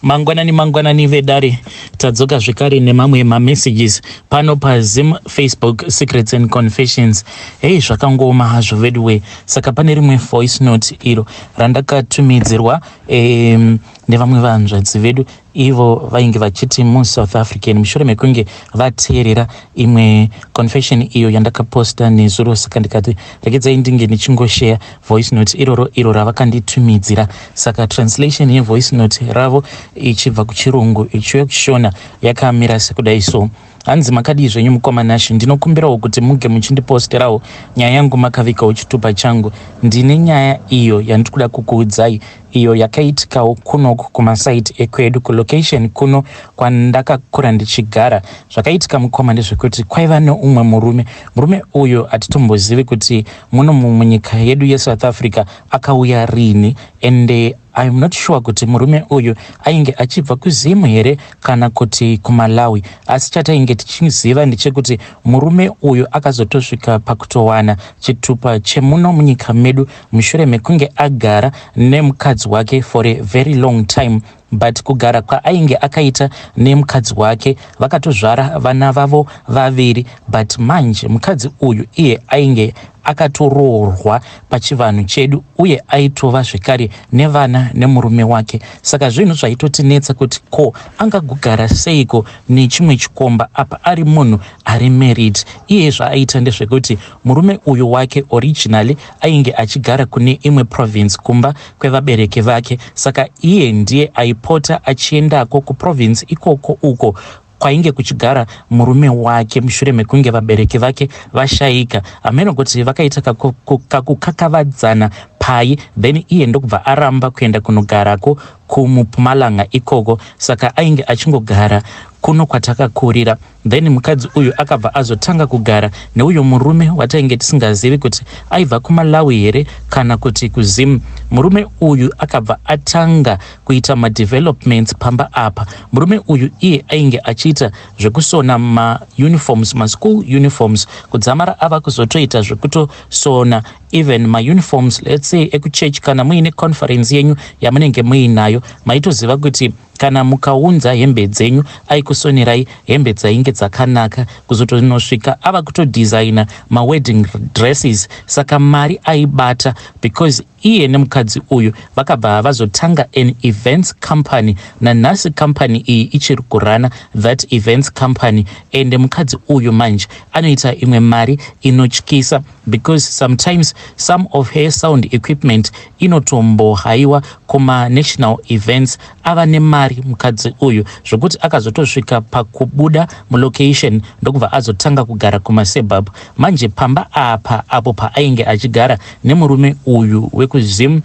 Mangwanani mangwanani vedare, tadzoka zvekare nemamwe mamessages pano paZim Facebook Secrets and Confessions. Hei, zvakangooma hazvo veduwe. Saka pane rimwe voice note iro randakatumidzirwa nevamwe vanzvadzi vedu, ivo vainge vachiti muSouth African, mushure mekunge vateerera imwe confession iyo yandakaposta nezuro. Saka ndikati regedzai ndinge ndichingosheya voice note iroro iro ravakanditumidzira. Saka translation yevoice note ravo ichibva kuchirungu ichiuya kuShona yakamira sekudai. So hanzi, "Makadii zvenyu mukoma Nashi? Ndinokumbirawo kuti muge muchindiposterawo nyaya yangu makavikawo chitupa changu. Ndine nyaya iyo yandiri kuda kukuudzai, iyo yakaitikawo kunoku kumasaiti ekwedu, kulocation kuno kwandakakura ndichigara. Zvakaitika mukoma ndezvekuti kwaiva neumwe murume. Murume uyu hatitombozivi kuti muno munyika yedu yeSouth Africa akauya rini, ende I'm not sure kuti murume uyu ainge achibva kuZimu here kana kuti kuMalawi. Asi chatainge tichiziva ndechekuti murume uyu akazotosvika pakutowana chitupa chemuno munyika medu mushure mekunge agara nemukadzi wake for a very long time. But kugara kwaainge akaita nemukadzi wake, vakatozvara vana vavo vaviri. But manje mukadzi uyu iye ainge akatoroorwa pachivanhu chedu, uye aitova zvekare nevana nemurume wake. Saka zvinhu zvaitotinetsa kuti ko angagogara seiko nechimwe chikomba apa ari munhu ari married? Iye zvaaita ndezvekuti murume uyu wake originally ainge achigara kune imwe province kumba kwevabereki vake. Saka iye ndiye aipota achiendako kuprovince ikoko uko kwainge kuchigara murume wake mushure mekunge vabereki vake vashayika. Hameno kuti vakaita kakukakavadzana pai, then iye ndokubva aramba kuenda kunogarako kumuPumalanga ikoko. Saka ainge achingogara kuno kwatakakurira. Then mukadzi uyu akabva azotanga kugara neuyo murume watainge tisingazivi kuti aibva kuMalawi here kana kuti kuZimu. Murume uyu akabva atanga kuita madevelopments pamba apa. Murume uyu iye ainge achiita zvekusona mauniforms, maschool uniforms, kudzamara ava kuzotoita zvekutosona even mauniforms, let's say, ekuchechi. Kana muine conference yenyu yamunenge muinayo, maitoziva kuti kana mukaunza hembe dzenyu, aikusonerai hembe dzainge dzakanaka, kuzotonosvika ava kutodhizaina mawedding dresses. Saka mari aibata, because iye nemukadzi uyu vakabva vazotanga an events company. Nanhasi company iyi ichiri kurana, that events company. Ende mukadzi uyu manje anoita imwe mari inotyisa, because sometimes some of her sound equipment inotombohaiwa kumanational events. Ava nemari mukadzi uyu, zvokuti akazotosvika pakubuda mulocation, ndokubva azotanga kugara kumasuburbs. Manje pamba apa, apo paainge achigara nemurume uyu wekuZim,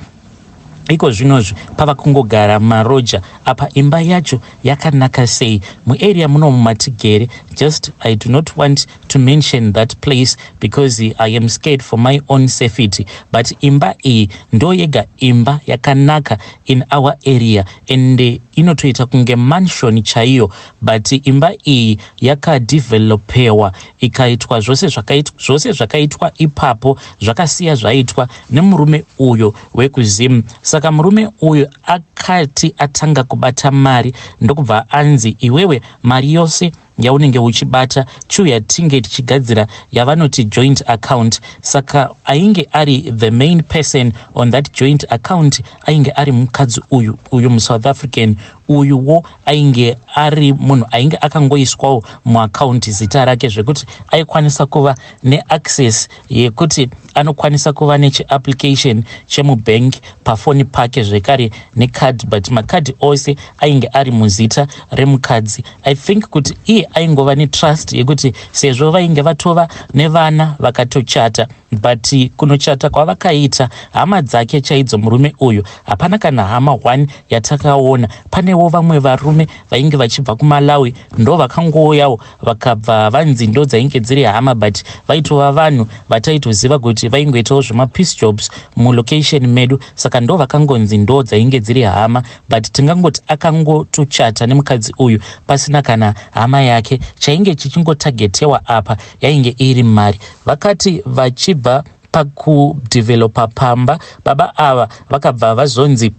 iko zvinozvi pava kungogara maroja. Apa imba yacho yakanaka sei muarea munomu matigere. Just I do not want to mention that place because I am scared for my own safety, but imba iyi ndo yega imba yakanaka in our area, and inotoita kunge mansion chaiyo. But imba iyi yakadhivhelopewa, ikaitwa zvose zvose zvakaitwa ipapo, zvakasiya zvaitwa nemurume uyo wekuZim. Saka murume uyu akati atanga kubata mari, ndokubva anzi, 'Iwewe, mari yose yaunenge uchibata, chiuya tinge tichigadzira yavanoti joint account.' Saka ainge ari the main person on that joint account ainge ari mukadzi uyu, uyu muSouth African uyuwo. Ainge ari munhu ainge akangoiswawo muakaunti zita rake, zvekuti aikwanisa kuva neaccess yekuti anokwanisa kuva nechiapplication chemubank pafoni pake, zvekare necard, but makadhi ose ainge ari muzita remukadzi. I think kuti iye aingova netrust yekuti sezvo vainge vatova nevana, vakatochata. But kunochata kwavakaita, hama dzake chaidzo murume uyu hapana kana hama one yatakaona. Panewo vamwe varume vainge vachibva kuMalawi, ndo vakangouyawo, vakabva vanzi ndo dzainge dziri hama, but vaitova vanhu vataitoziva kuti vaingoitawo zvemapiece jobs mulocation medu. Saka ndo vakangonzi ndo dzainge dziri hama. But tingangoti akangotochata nemukadzi uyu pasina kana hama yake. Chainge chichingotagetewa apa yainge iri mari. Vakati vachibva pakudhivhelopa pamba, baba ava vakabva vazonzi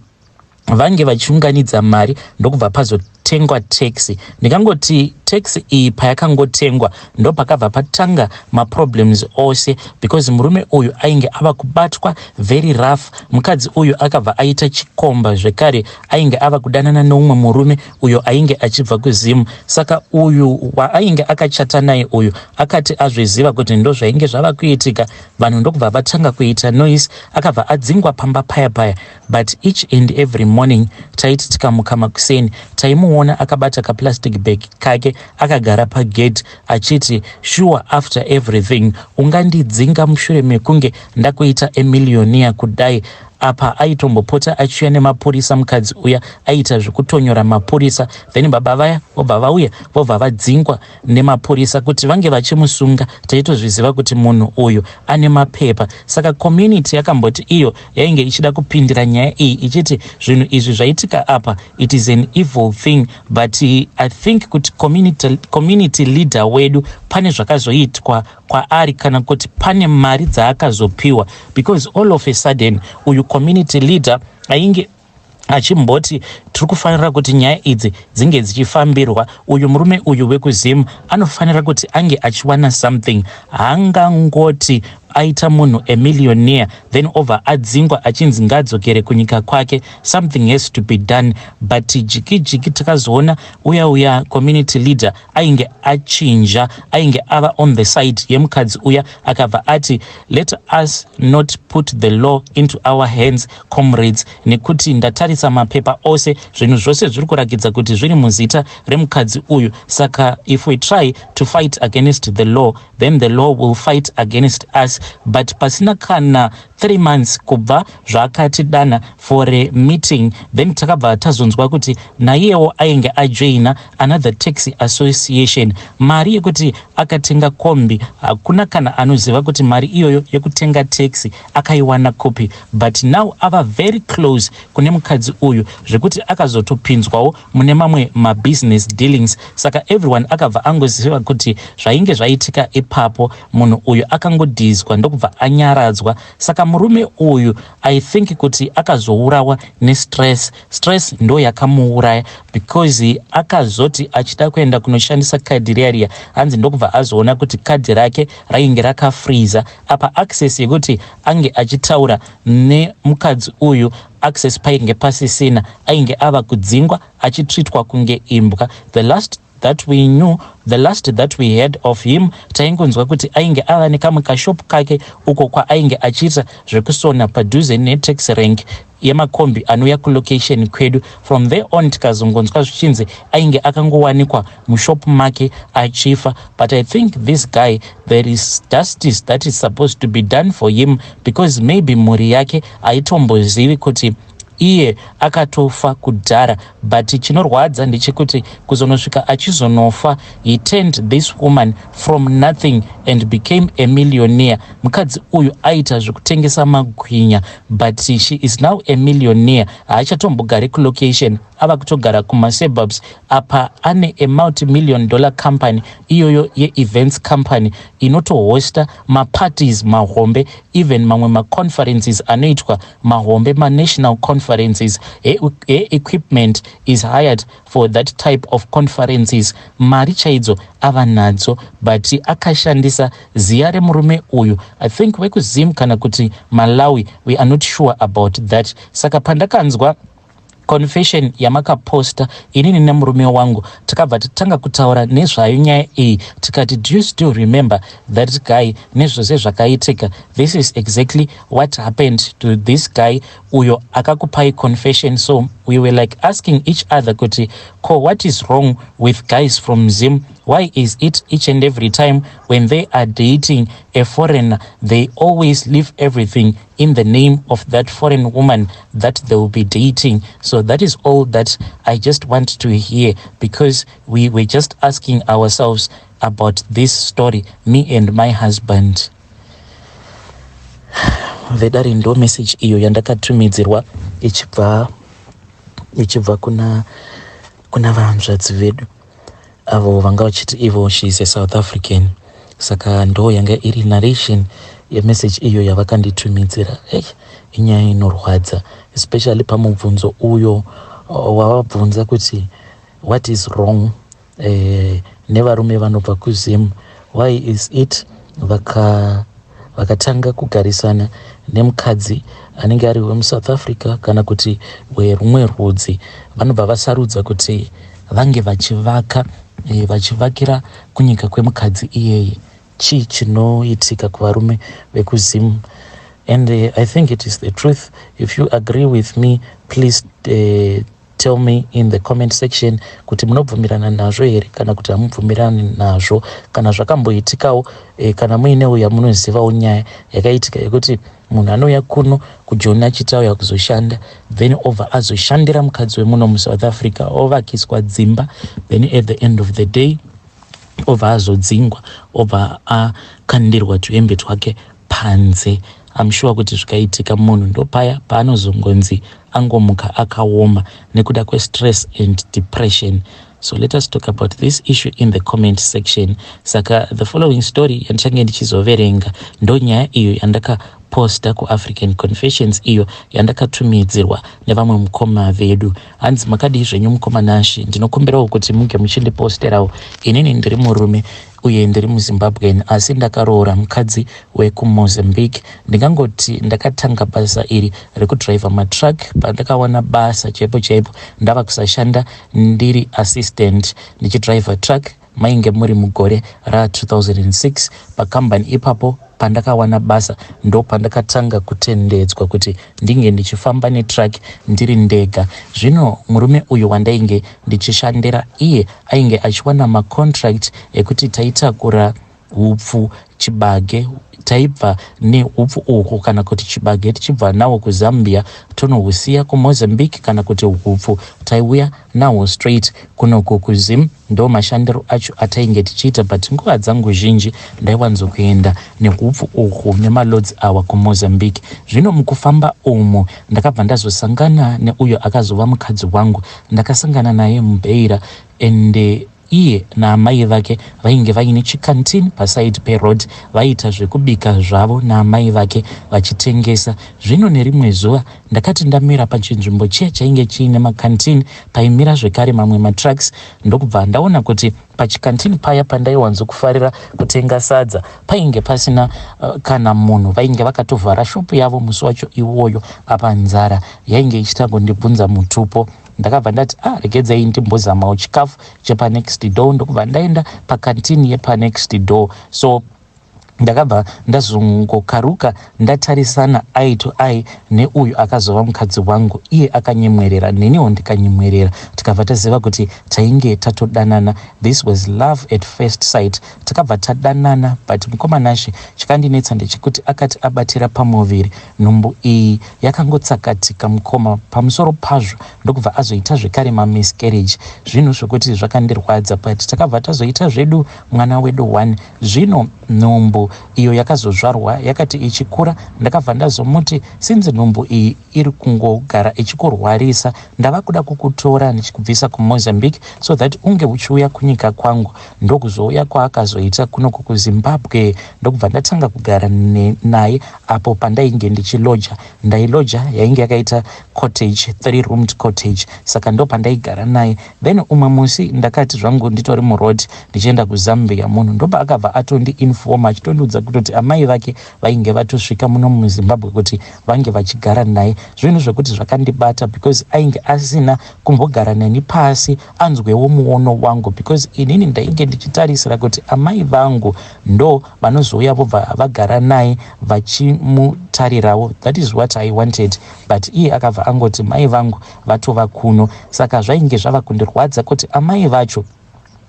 Vange vachiunganidza mari, ndokubva pazotengwa taxi. Ndingangoti taxi iyi payakangotengwa, ndopakabva patanga maproblems ose, because murume uyu ainge ava kubatwa very rough. Mukadzi uyu akabva aita chikomba zvekare, ainge ava kudanana neumwe murume uyo ainge achibva kuZimu. Saka uyu waainge akachata naye uyu akati azviziva kuti ndo zvainge zvava kuitika, vanhu ndokubva vatanga kuita noise, akabva adzingwa pamba paya paya. But each and every morning taiti tikamuka makuseni, taimuona akabata kaplastic bag kake, akagara pagate achiti, "Sure, after everything ungandidzinga mushure mekunge ndakuita a millionaire kudai?" Apa aitombopota achiuya nemapurisa. Mukadzi uya aita zvekutonyora mapurisa, then baba vaya vobva vauya, vobva vadzingwa nemapurisa kuti vange vachimusunga. Taitozviziva kuti munhu uyu ane mapepa. Saka community yakamboti iyo yainge ichida kupindira nyaya iyi, ichiti zvinhu izvi zvaitika apa, it is an evil thing. But I think kuti community leader wedu pane zvakazoitwa kwaari, kana kuti pane mari dzaakazopiwa, because all of a sudden uyu community leader ainge achimboti tiri kufanira kuti nyaya idzi dzinge dzichifambirwa, uyu murume uyu wekuZimu anofanira kuti ange achiwana something. Haangangoti aita munhu a millionaire, then obva adzingwa achinzi ngaadzokere kunyika kwake. Something has to be done. But jiki jiki takazoona uya uya community leader ainge achinja, ainge ava on the side yemukadzi uya. Akabva ati, "Let us not put the law into our hands, comrades, nekuti ndatarisa mapepa ose, zvinhu zvose zviri kurakidza kuti zviri muzita remukadzi uyu. Saka if we try to fight against the law, then the law will fight against us." But pasina kana 3 months kubva zvaakatidana for a meeting, then takabva tazonzwa kuti naiyewo ainge ajoina another taxi association. Mari yekuti akatenga kombi, hakuna kana anoziva kuti mari iyoyo yekutenga taxi akaiwana kupi. But now ava very close kune mukadzi uyu, zvekuti akazotopinzwawo mune mamwe mabusiness dealings. Saka everyone akabva angoziva kuti zvainge zvaitika ipapo, munhu uyu akangodhizwa, ndokubva anyaradzwa. Saka murume uyu, I think kuti akazourawa nestress. Stress ndo yakamuuraya, because akazoti achida kuenda kunoshandisa kadhi riya riya, hanzi ndokubva azoona kuti kadhi rake rainge rakafriza. Apa access yekuti ange achitaura nemukadzi uyu, access painge pasisina. Ainge ava kudzingwa, achitreatwa kunge imbwa. The last that we knew, the last that we heard of him, taingonzwa kuti ainge ava nekamwe kashopu kake uko kwaainge achiita zvekusona padhuze netaxi rank yemakombi anouya kulocation kwedu. From there on tikazongonzwa zvichinzi ainge akangowanikwa mushopu make achifa. But I think this guy, there is justice that is supposed to be done for him, because maybe mhuri yake haitombozivi kuti iye akatofa kudhara. But chinorwadza ndechekuti kuzonosvika achizonofa, he turned this woman from nothing and became a millionaire. Mukadzi uyu aita zvekutengesa magwinya, but she is now a millionaire. Haachatombogari kulocation, ava kutogara kumasuburbs. Apa ane a multimillion dollar company iyoyo yeevents company inotohosta maparties mahombe, even mamwe maconferences anoitwa mahombe, manational conferences. Her equipment is hired for that type of conferences. Mari chaidzo ava nadzo, but akashandisa ziya remurume uyu, I think wekuZim kana kuti Malawi, we are not sure about that. Saka pandakanzwa confession yamakaposta, inini nemurume wangu takabva tatanga kutaura nezvayo nyaya iyi, tikati, "Do you still remember that guy nezvose zvakaitika? This is exactly what happened to this guy uyo akakupai confession." So we were like asking each other kuti, ko what is wrong with guys from Zim? Why is it each and every time when they are dating a foreigner, they always leave everything in the name of that foreign woman that they will be dating? So that is all that I just want to hear, because we were just asking ourselves about this story, me and my husband. Vedare, ndo message iyo yandakatumidzirwa ichibva kuna vahanzvadzi vedu avo vanga vachiti ivo she is a South African. Saka ndo yanga iri narration. yemessage iyo yavakanditumidzira. Hey, inyaya inorwadza, especially pamubvunzo uyo wavabvunza kuti what is wrong nevarume vanobva kuZim? Why is it vakatanga kugarisana nemukadzi anenge ari wemuSouth Africa kana kuti werumwe rudzi, vanobva vasarudza kuti vange vachivaka vachivakira kunyika kwemukadzi iyeye? Chii chinoitika kuvarume vekuZim? And I think it is the truth. If you agree with me, please tell me in the comment section kuti munobvumirana nazvo here kana kuti hamubvumirani nazvo, kana zvakamboitikawo, kana muinewo yamunozivawo nyaya yakaitika yekuti munhu anouya kuno kuJoni achiti auya kuzoshanda, then obva azoshandira mukadzi wemuno muSouth Africa, ovakiswa dzimba, then at the end of the day obva azodzingwa, obva akandirwa tuhembe twake panze. I'm sure kuti zvikaitika, munhu ndopaya paanozongonzi angomuka akaoma nekuda kwestress and depression. So let us talk about this issue in the comment section. Saka the following story yandichange ndichizoverenga ndo nyaya iyo yandakaposta kuAfrican Confessions, iyo yandakatumidzirwa nevamwe mukoma vedu. Hanzi, "Makadii zvenyu, mukoma Nashi? Ndinokumbirawo kuti munge muchindiposterawo. Inini ndiri murume uye ndiri muZimbabwean, asi ndakaroora mukadzi wekuMozambique. Ndingangoti ndakatanga basa iri rekudhiraivha matruck pandakawana basa chaipo chaipo ndava kusashanda ndiri assistant ndichidhiraivha truck. Mainge muri mugore ra2006. Pakambani ipapo pandakawana basa ndo pandakatanga kutendedzwa kuti ndinge ndichifamba netruck ndiri ndega. Zvino murume uyu wandainge ndichishandira, iye ainge achiwana macontract ekuti taitakura hupfu, chibage. Taibva neupfu uhwu kana kuti chibage tichibva nawo kuZambia, tonohusiya kuMozambique, kana kuti hupfu taiuya nahwo straight kunoku kuZim. Ndo mashandiro acho atainge tichiita, but nguva dzangu zhinji ndaiwanzokuenda neupfu uhwu nemaloads awa kuMozambique. Zvino mukufamba umu ndakabva ndazosangana neuyo akazova mukadzi wangu. Ndakasangana naye muBeira, ende iye naamai vake vainge vaine chicanteen paside peroad. Vaiita zvekubika zvavo naamai vake vachitengesa. Zvino nerimwe zuva ndakati ndamira pachinzvimbo chiya chainge chiine macanteen, paimira zvekare mamwe matrucks, ndokubva ndaona kuti pachicanteen paya pandaiwanzokufarira kutenga sadza painge pasina kana munhu. Vainge vakatovhara shopu yavo musi wacho iwoyo. Apa nzara yainge ichita kundibvunza mutupo. Ndakabva ndati, 'Ah, regedzai ndimbozamawo chikafu chepanext door.' Ndokubva ndaenda pacanteen yepanext door. So ndakabva ndazongokaruka ndatarisana eye to eye neuyu akazova mukadzi wangu. Iye akanyemwerera, neniwo ndikanyemwerera, tikabva taziva kuti tainge tatodanana. This was love at first sight. Takabva tadanana, but mukoma Nashe, chakandinetsa ndechekuti akati abatira pamuviri, nhumbu iyi yakangotsakatika, mukoma. Pamusoro pazvo ndokubva azoita zvekare mamiscarriage, zvinhu zvokuti zvakandirwadza, but takabva tazoita zvedu mwana wedu one. Zvino nhumbu iyo yakazozvarwa yakati ichikura, ndakabva ndazomuti, 'Sinzi nhumbu iyi iri kungogara ichikurwarisa, ndava kuda kukutora ndichikubvisa kuMozambique so that unge uchiuya kunyika kwangu.' Ndokuzouya kwaakazoita kunoku kuZimbabwe, ndokubva ndatanga kugara naye apo pandainge ndichiloja. Ndailoja yainge yakaita cottage, three roomed cottage, saka ndo pandaigara naye. Then umwe musi ndakati zvangu nditori muroad ndichienda kuZambia, munhu ndopa akabva atondiinforma achitondiudza kutoti amai vake vainge vatosvika muno muZimbabwe kuti vange vachigara naye, zvinhu zvekuti zvakandibata because ainge asina kumbogara neni pasi anzwewo muono wangu, because inini ndainge ndichitarisira kuti amai vangu ndo vanozouya vobva vagara naye vachimutarirawo. That is what I wanted, but iye akabva angoti mai vangu vatova kuno. Saka zvainge zvava kundirwadza kuti amai vacho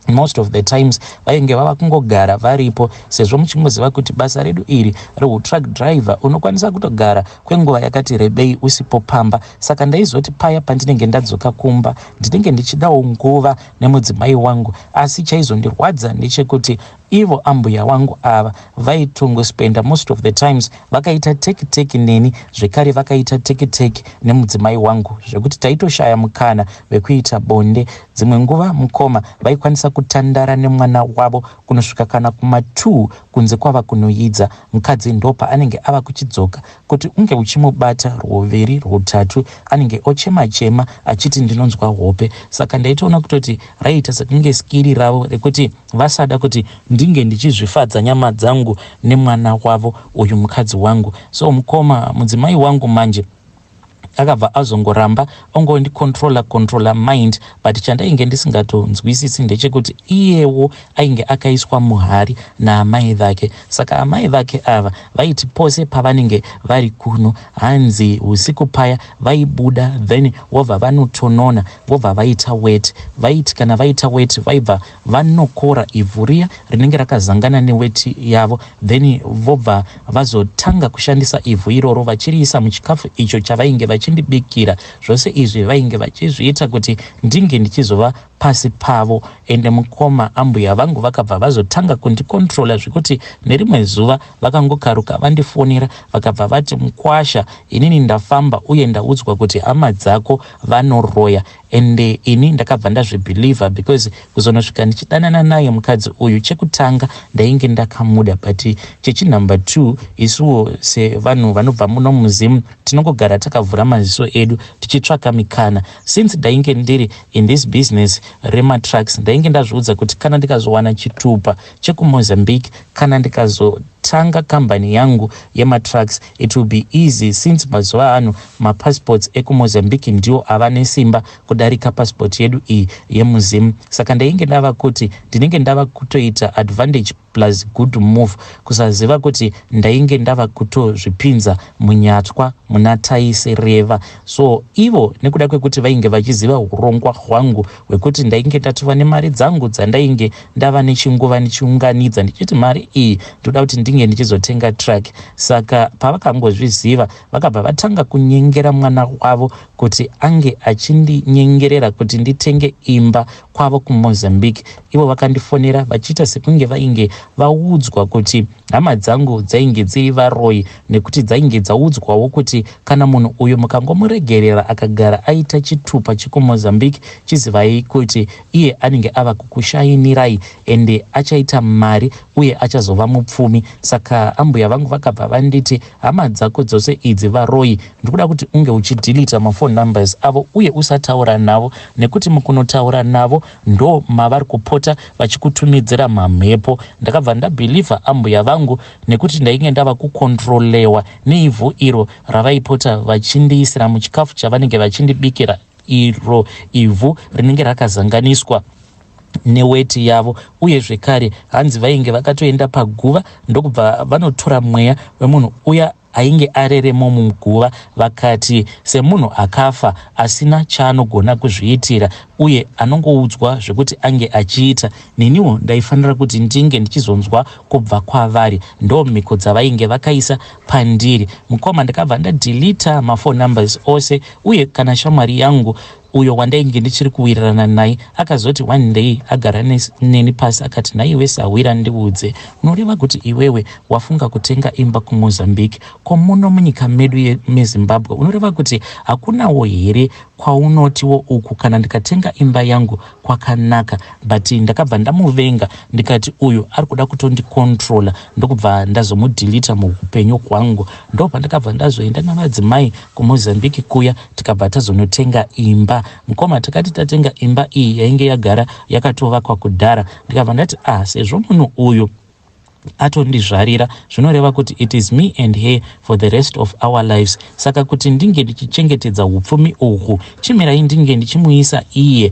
most of the times vainge vava kungogara varipo, sezvo muchingoziva kuti basa redu iri reutruck driver unokwanisa kutogara kwenguva yakati rebei usipo pamba. Saka ndaizoti paya pandinenge ndadzoka kumba, ndinenge ndichidawo nguva nemudzimai wangu, asi chaizondirwadza ndechekuti ivo ambuya wangu ava vaitongospenda most of the times vakaita teki teki neni, zvekare vakaita teki teki nemudzimai wangu, zvekuti taitoshaya mukana wekuita bonde. Dzimwe nguva, mukoma, vaikwanisa kutandara nemwana wavo kunosvika kana kuma-two kunze kwava kunoyidza. Mukadzi ndopaanenge ava kuchidzoka kuti unge uchimubata rwuviri rwutatu anenge ochema chema achiti ndinonzwa hope. Saka ndaitoona kutoti raiita sekunge skiri ravo rekuti vasada kuti ndinge ndichizvifadza nyama dzangu nemwana wavo uyu mukadzi wangu. So mukoma, mudzimai wangu manje akabva azongoramba ongondicontrola controla mind, but chandainge ndisingatonzwisisi ndechekuti iyewo ainge akaiswa muhari naamai vake. Saka amai vake ava vaiti pose pavanenge vari kuno, hanzi usiku paya vaibuda, then vobva vanotonona, vobva vaita weti. Vaiti kana vaita weti, vaibva vanokora ivhu riya rinenge rakazangana neweti yavo, then vobva vazotanga kushandisa ivhu iroro vachiriisa muchikafu icho chavainge vachindibikira. Zvose izvi vainge vachizviita kuti ndinge ndichizova pasi pavo. Ende mukoma, ambuya vangu vakabva vazotanga kundikontrola zvekuti nerimwe zuva vakangokaruka vandifonera, vakabva vati, "Mukwasha, inini ndafamba uye ndaudzwa kuti hama dzako vanoroya." Ende ini ndakabva ndazvibhilivha because kuzonosvika ndichidanana naye mukadzi uyu, chekutanga ndainge ndakamuda, but chechinumber 2, isuwo sevanhu vanobva muno muZimu tinongogara takavhura maziso edu tichitsvaka mikana. Since ndainge ndiri in this business rematrucks, ndainge ndazviudza kuti kana ndikazowana chitupa chekuMozambique, kana ndikazotanga kambani yangu yematrucks, it will be easy since mazuva ano mapassports ekuMozambique ndiwo ava nesimba kudarika passport yedu iyi yemuZimu. Saka ndainge ndava kuti ndinenge ndava kutoita advantage plus good move, kusaziva kuti ndainge ndava kutozvipinza munyatwa muna taisireva. So ivo, nekuda kwekuti vainge vachiziva urongwa hwangu hwekuti ndainge ndatova nemari dzangu dzandainge ndava nechinguva ndichiunganidza, ndichiti mari iyi ndoda kuti ndinge ndichizotenga truck, saka pavakangozviziva vakabva vatanga kunyengera mwana wavo kuti ange achindinyengerera kuti nditenge imba kwavo kuMozambique. Ivo vakandifonera vachiita sekunge vainge vaudzwa kuti hama dzangu dzainge dziri varoyi, nekuti dzainge dzaudzwawo kuti kana munhu uyu mukangomuregerera akagara aita chitupa chekuMozambique, chizivai kuti iye anenge ava kukushainirai ende achaita mari uye achazova mupfumi. Saka ambuya vangu vakabva vanditi, "Hama dzako dzose idzi varoyi. Ndikuda kuti unge uchidhilita maphone numbers avo uye usataura navo, nekuti mukunotaura navo ndo mavari kupota vachikutumidzira mamhepo." Ndakabva ndabhilivha ambuya vangu nekuti ndainge ndava kukontrolewa neivhu iro ravaipota vachindiisira muchikafu chavanenge vachindibikira, iro ivhu rinenge rakazanganiswa neweti yavo. Uye zvekare hanzi vainge vakatoenda paguva, ndokubva vanotora mweya wemunhu uya ainge areremo muguva, vakati semunhu akafa asina chaanogona kuzviitira uye anongoudzwa zvekuti ange achiita, neniwo ndaifanira kuti ndinge ndichizonzwa kubva kwavari. Ndo mhiko dzavainge vakaisa pandiri. Mukoma, ndakabva ndadhilita maphone numbers ose. Uye kana shamwari yangu uyo wandainge ndichiri kuwirirana naye akazoti one day agara neni pasi akati, "Nhaiwe sahwira, ndiudze, unoreva kuti iwewe wafunga kutenga imba kuMozambique? Ko muno munyika medu meZimbabwe unoreva kuti hakunawo here kwaunotiwo uku kana ndikatenga imba yangu kwakanaka?" But ndakabva ndamuvenga, ndikati uyu ari kuda kutondikontrola, ndokubva ndazomudhilita muupenyu hwangu. Ndopandakabva ndazoenda navadzimai kuMozambique kuya, tikabva tazonotenga imba. Mukoma, takati tatenga imba iyi, yainge yagara yakatovakwa kudhara. Ndikabva ndati, "Ah, sezvo munhu uyu atondizvarira, zvinoreva kuti it is me and her for the rest of our lives. Saka kuti ndinge ndichichengetedza upfumi uhwu, chimirai ndinge ndichimuisa iye,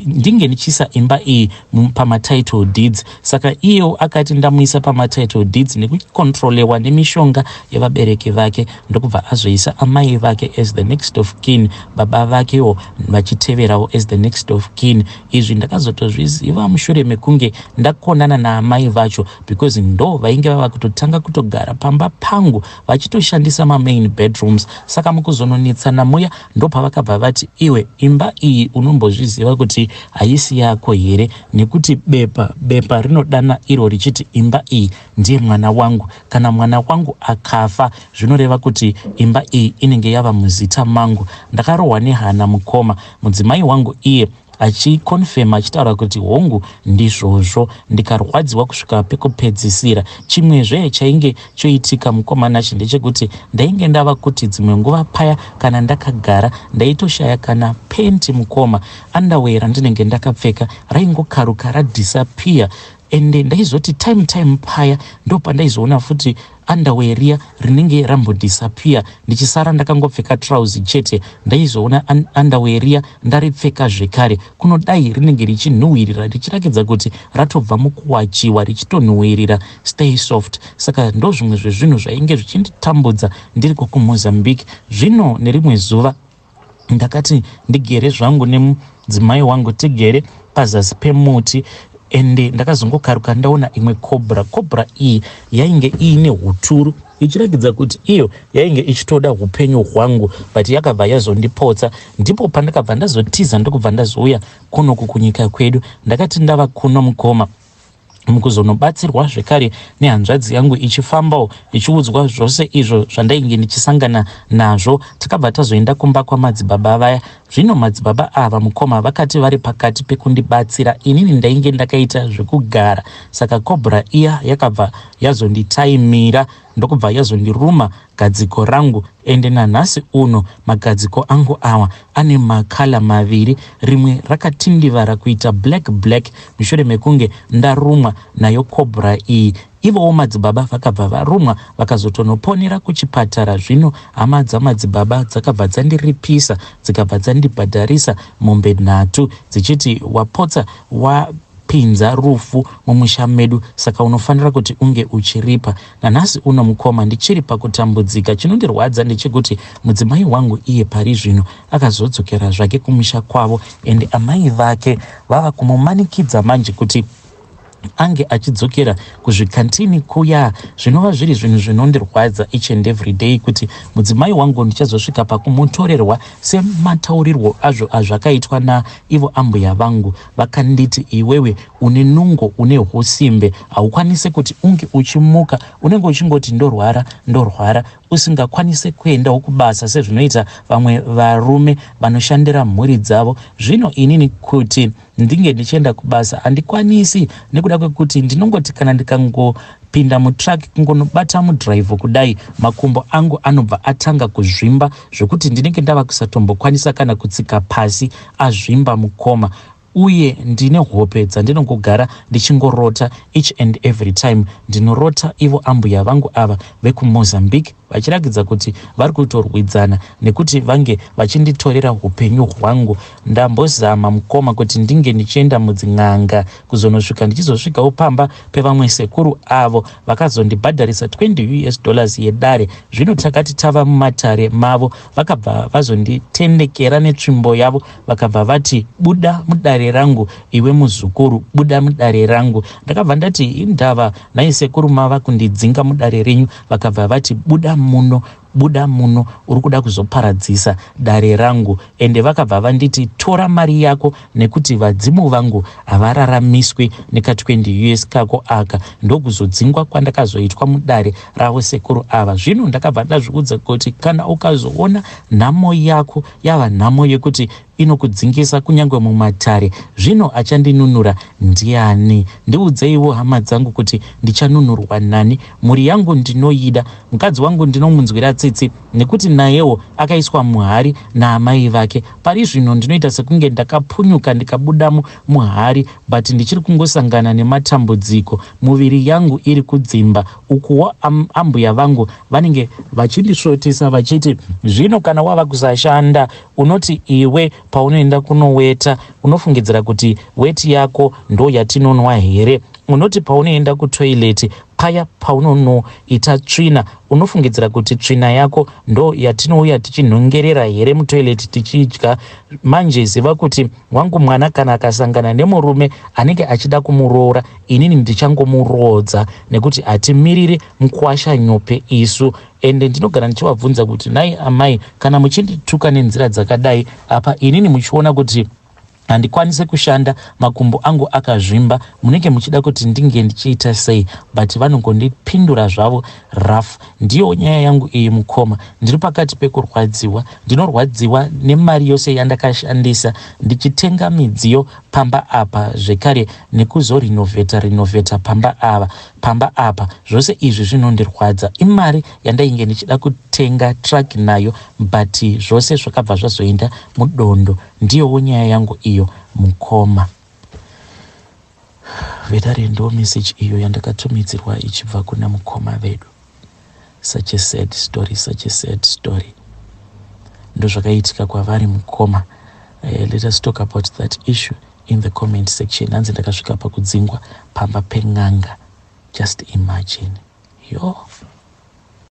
ndinge ndichiisa imba iyi pamatitle deeds." Saka iyewo akati ndamuisa pamatitle deeds nekukontrolewa nemishonga yevabereki vake, ndokubva azoisa amai vake as the next of kin, baba vakewo vachiteverawo as the next of kin. Izvi ndakazotozviziva mushure mekunge ndakonana naamai vacho, because ndo vainge vava kutotanga kutogara pamba pangu vachitoshandisa mamain bedrooms. Saka mukuzononetsana muya, ndopavakabva vati, "Iwe, imba iyi unombozviziva kuti haisi yako here? Nekuti bepa bepa rinodana iro richiti imba iyi ndiye mwana wangu. Kana mwana wangu akafa, zvinoreva kuti imba iyi inenge yava muzita mangu." Ndakarohwa nehana, mukoma. Mudzimai wangu iye achiconfirma achitaura kuti hongu ndizvozvo, ndikarwadziwa kusvika pekupedzisira. Chimwezve chainge choitika mukoma Nashe ndechekuti ndainge ndava kuti dzimwe nguva paya kana ndakagara ndaitoshaya kana penti mukoma, underwear randinenge ndakapfeka raingokaruka radisappear ende ndaizoti time time paya ndopandaizoona futi underwear riya rinenge rambodisappear, ndichisara ndakangopfeka trouser chete. Ndaizoona underwear riya ndaripfeka zvekare, kunodai rinenge richinhuhwirira, richirakidza kuti ratobva mukuwachiwa, richitonhuhwirira stay soft. Saka ndo zvimwe zvezvinhu zvainge zvichinditambudza ndiriko kuMozambique. Zvino nerimwe zuva ndakati ndigere zvangu nemudzimai wangu, tigere pazasi pemuti, ende ndakazongokaruka ndaona imwe cobra. Cobra iyi yainge iine uturu, ichiratidza kuti iyo yainge ichitoda upenyu hwangu, but yakabva yazondipotsa. Ndipo pandakabva ndazotiza, ndokubva ndazouya kunoku kunyika kwedu. Ndakati ndava kuno mukoma, mukuzonobatsirwa zvekare nehanzvadzi yangu, ichifambawo ichiudzwa zvose izvo zvandainge ndichisangana nazvo, takabva tazoenda kumba kwamadzibaba vaya. Zvino madzibaba ava mukoma vakati vari pakati pekundibatsira, inini ndainge ndakaita zvekugara, saka cobra iya yakabva yazonditaimira, ndokubva yazondiruma gadziko rangu. Ende nanhasi uno magadziko angu awa ane macolour maviri, rimwe rakatindivara kuita black black mushure mekunge ndarumwa nayo cobra iyi. Ivowo madzibaba vakabva varumwa, vakazotonoponera kuchipatara. Zvino hama dzamadzibaba dzakabva dzandiripisa, dzikabva dzandibhadharisa mombe nhatu, dzichiti wapotsa wapinza rufu mumusha medu, saka unofanira kuti unge uchiripa. Nanhasi uno mukoma ndichiri pakutambudzika. Chinondirwadza ndechekuti mudzimai wangu iye pari zvino akazodzokera zvake kumusha kwavo, ende amai vake vava kumumanikidza manje kuti ange achidzokera kuzvikantini kuya, zvinova zviri zvinhu zvinondirwadza each and every day, kuti mudzimai wangu ndichazosvika pakumutorerwa semataurirwo azvo azvakaitwa naivo ambuya vangu. Vakanditi, "Iwewe une nungo, une usimbe, haukwanisi kuti unge uchimuka, unenge uchingoti ndorwara, ndorwara, usingakwanisi kuendawo kubasa sezvinoita vamwe varume vanoshandira mhuri dzavo." Zvino inini kuti ndinge ndichienda kubasa handikwanisi, nekuda kwekuti ndinongoti kana ndikangopinda mutruck, kungonobata mudhiraivho kudai, makumbo angu anobva atanga kuzvimba zvekuti ndinenge ndava kusatombokwanisa kana kutsika pasi, azvimba mukoma. Uye ndine hope dzandinongogara ndichingorota each and every time. Ndinorota ivo ambuya vangu ava vekuMozambique vachiratidza kuti vari kutorwidzana nekuti vange vachinditorera upenyu hwangu. Ndambozama mukoma kuti ndinge ndichienda mudzin'anga, kuzonosvika ndichizosvikawo pamba pevamwe sekuru avo vakazondibhadharisa 20 US dollars yedare. Zvino takati tava mumatare mavo, vakabva vazonditendekera netsvimbo yavo, vakabva vati, "Buda mudare rangu iwe muzukuru, buda mudare rangu." Ndakabva ndati, "Indava nhai sekuru mava kundidzinga mudare renyu?" Vakabva vati, "Buda muno, buda muno, uri kuda kuzoparadzisa dare rangu." Ende vakabva vanditi, "Tora mari yako nekuti vadzimu vangu havararamiswi neka20 US kako aka." Ndokuzodzingwa kwandakazoitwa mudare ravo sekuru ava. Zvino ndakabva ndazviudza kuti kana ukazoona nhamo yako yava nhamo yekuti inokudzingisa kunyange mumatare, zvino achandinunura ndiani? Ndiudzeiwo hama dzangu kuti ndichanunurwa nani? Mhuri yangu ndinoida, mukadzi wangu ndinomunzwira tsitsi nekuti nayewo akaiswa muhari naamai vake. Pari zvino ndinoita sekunge ndakapunyuka ndikabudamo muhari, but ndichiri kungosangana nematambudziko. Muviri yangu iri kudzimba, ukuwo ambuya vangu vanenge vachindisvotesa vachiti, "Zvino kana wava kusashanda, unoti iwe paunoenda kunoweta unofungidzira kuti weti yako ndo yatinonwa here? Unoti paunoenda kutoilet paya, paunonoita tsvina, unofungidzira kuti tsvina yako ndo yatinouya tichinhongerera here mutoilet tichidya? Manje ziva kuti wangu mwana kana akasangana nemurume anenge achida kumuroora, inini ndichangomuroodza, nekuti hatimiriri mukwasha nyope isu." Ende ndinogara ndichivabvunza kuti, "Nhai amai, kana muchindituka nenzira dzakadai, apa inini muchiona kuti Handikwanise kushanda, makumbo angu akazvimba. Munenge muchida kuti ndinge ndichiita sei? But vanongondipindura zvavo rough. Ndiyo nyaya yangu iyi, mukoma. Ndiri pakati pekurwadziwa. Ndinorwadziwa nemari yose yandakashandisa ndichitenga midziyo pamba apa, zvekare nekuzorinovheta rinovheta pamba ava pamba apa. Zvose izvi zvinondirwadza. Imari yandainge ndichida kutenga truck nayo, but zvose zvakabva zvazoenda mudondo. Ndiyowo nyaya yangu iyo, mukoma vedare. Ndo message iyo yandakatumidzirwa ichibva kuna mukoma vedu. Such a sad story, such a sad story. Ndozvakaitika kwavari, mukoma. Let us talk about that issue in the comment section. Hanzi ndakasvika pakudzingwa pamba pen'anga. Just imagine. Yo.